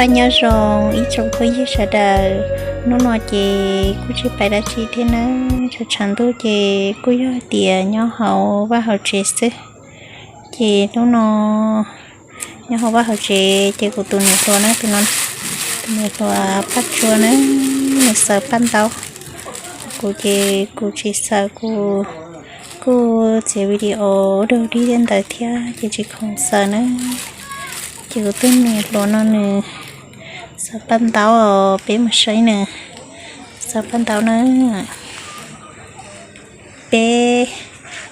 Nyob zoo ib tsoom phooj ywg sawv daws, hnub no ces kuj tsis pais dab tsi thiab nawb, tshav tshav ntuj ces kuj yog hais tias nyob hauv vaj hauv tsev xwb. Ces hnub no nyob hauv vaj hauv tsev ces kuv tus niam hluas na, tus no, tus niam hluas Paj Tsua na, nws xaws paj ntaub. Kuv ces kuv tsis xaws, kuv kuj txiav video ua dog dig tej ntawd thiab ces tsis khoom xaws na. Ces kuv tus niam hluas no nws xaws paj ntaub os, peb mus saib nws xaws paj ntaub na. Peb,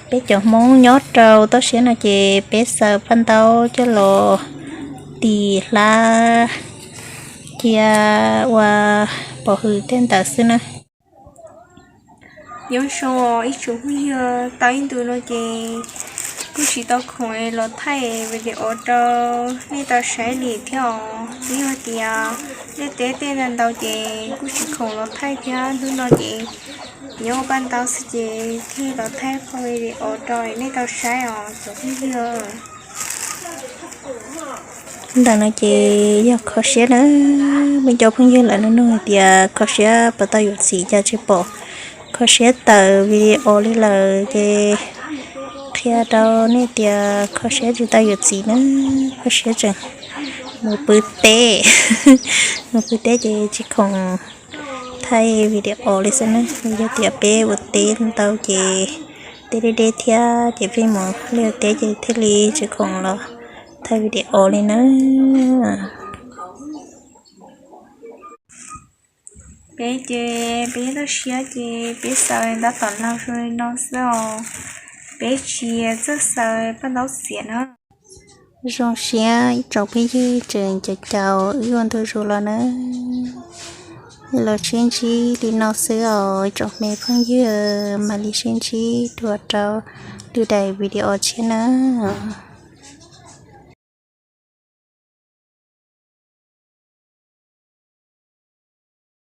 peb cov Hmoob nyob rau toj siab no ces peb xaws paj ntaub coj los tim hlab cia ua pov hwm tej ntawd xwb na. Nyob zoo ib tsoom phooj ywg, tau ib ntus no ces kuj tsis tau khoom los thaij video rau nej tau saib li thiab os. Twb yog tias nej teb tej ntau ntau ces kuj tsis khoom los thaij thiab, hnub no ces nyob ua paj ntaub xwb ces thiaj los thaij qhov video rau nej tau saib os cov phooj ywg. Ntawm no ces yog kho siab na, muaj cov phooj ywg lawv nug hais tias kho siab puas tau yuav txiv cas tsis pom kho siab tawm video li lawm ces qhia rau nej tias kho siab tsis tau yuav txiv na, kho siab tseem mus pw teb, mus pw teb ces tsis khoom thaij video li xwb na. Yog tias peb ua teb ntau ces teb deb deb thiab ces pheej mus liaj teb ces thiaj li tsis khoom los thaij video li na. Peb ces peb nyob toj siab ces peb xaws ntaub tom laug zoo li no xwb os. Peb tsis txawj xaws paj ntaub xiav na. Zoo siab ib tsoom phooj ywg tseem caum caum wb ua ntu zus los na. Los sib ntsib li no xwb os ib tsoom me phooj ywg, mam li sib ntsib dua rau lwm daim video tshiab nawb.